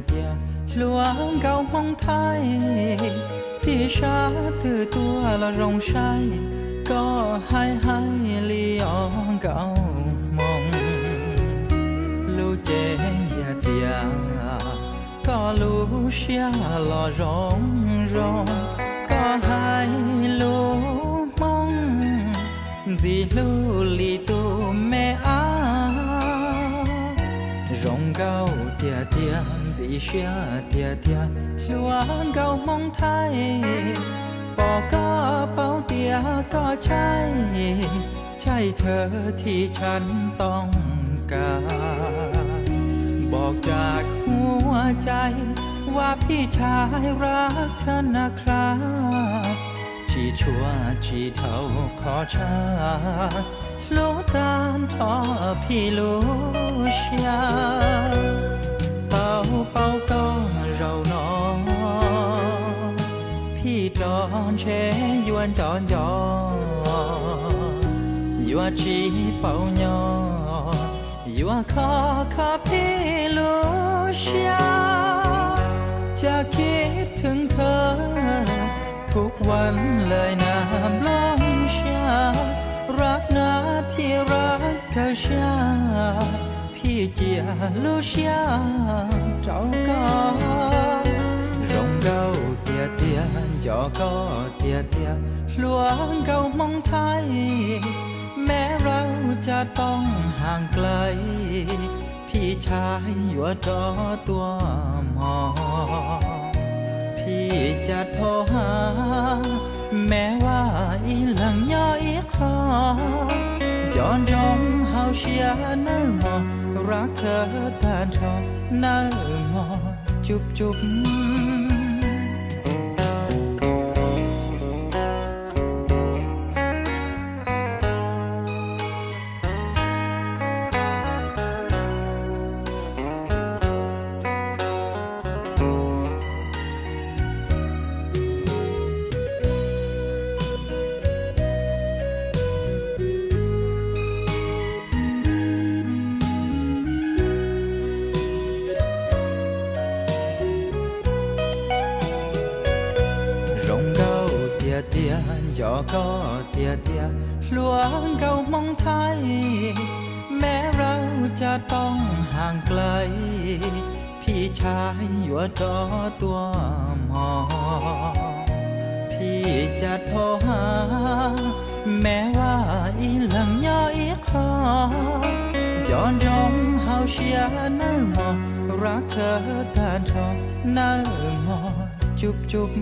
tias hluas nkauj Hmoob Thaib, tib sab twg tuaj los zoo saib, koj hais hais li os nkauj Hmoob. Lub cev yaj txias, koj lub siab los zoo zoo, koj hais lub Hmoob ntxim hlub li tus me ab. Zoo nkauj tiag tiag, ntxim siab tiag tiag, hluas nkauj Hmoob Thaib, pom koj paub tias koj tshaib, tshaib thawj thib tshav tooj kas. Npog caj huab cai, ว่าพี่ชายรักเธอนะครับ tsis tshua tsis dhau qhov tshaj, hlub tag nrho พี่ lub siab. Tau paub koj zaum no, พี่ rov ntshe yuav nco nco, yuav tsis paub nyob, yuav kho kho พี่ lub siab. จะคิดถึงเธอทุกวันเลยนะ Nplooj siab, รักนะที่รัก kawg siab, พี่ cia lub siab rau koj. Zoo nkauj tiag tiag, nco koj tiag tiag, hluas nkauj Hmoob Thaib, แม้เราจะต้องห่างไกล พี่ชาย yuav rov tuaj mog, พี่ cia thov hais แม้ว่า ib leeg nyob ib qho, nco ntsoov hauv siab nawb mog, รักเธอ tag nrho nawb mog, cup cup. Zoo nkauj tiag tiag, nco koj tiag tiag, hluas nkauj Hmoob Thaib, แม้เราจะต้องห่างไกล พี่ชาย yuav rov tuaj mog, พี่ cia thov hais แม้ว่า ib leeg nyob ib qho, nco ntsoov hauv siab nawb mog, รักเธอ tag nrho nawb mog, cup cup.